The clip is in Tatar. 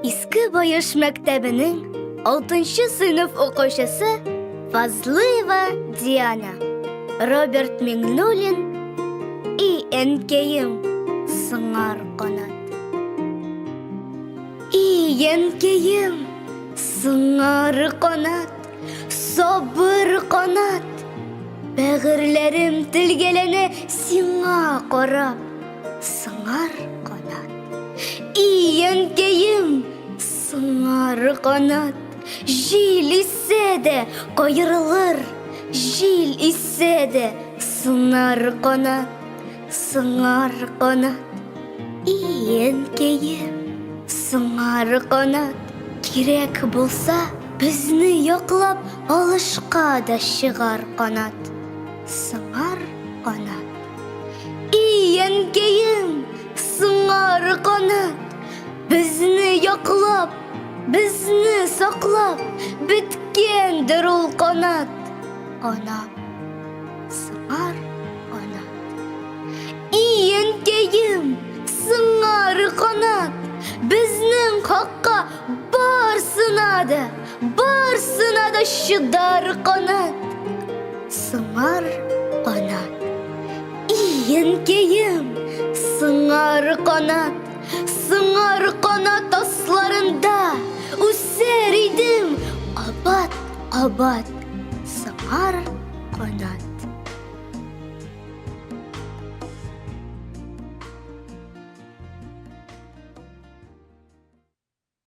Иске Баеш мәктәбенең 6 сыйныф укучысы Фазлыева Диана. Роберт Миңнуллин И әнкәем, сыңар канат. И әнкәем, сыңар канат, сабыр канат. Бәгырьләрем телгәләнә сиңа карап, сыңар канат. И әнкәем, сыңар канат, җил исә дә каерылыр, җил исә дә сынар канат, сыңар канат. И әнкәем, сыңар канат, кирәк булса, безне яклап алышка да чыгар канат, сыңар канат. И әнкәем, сыңар канат, безне яклап, безне саклап, беткәндер ул канат, анам, сыңар канат. И әнкәем, сыңар канат, безнең хакка барсына да, барсына да чыдар канат, сыңар канат. И әнкәем, сыңар канат, сыңар канат асларында үсәр идем, кабат, кабат, сыңар канат.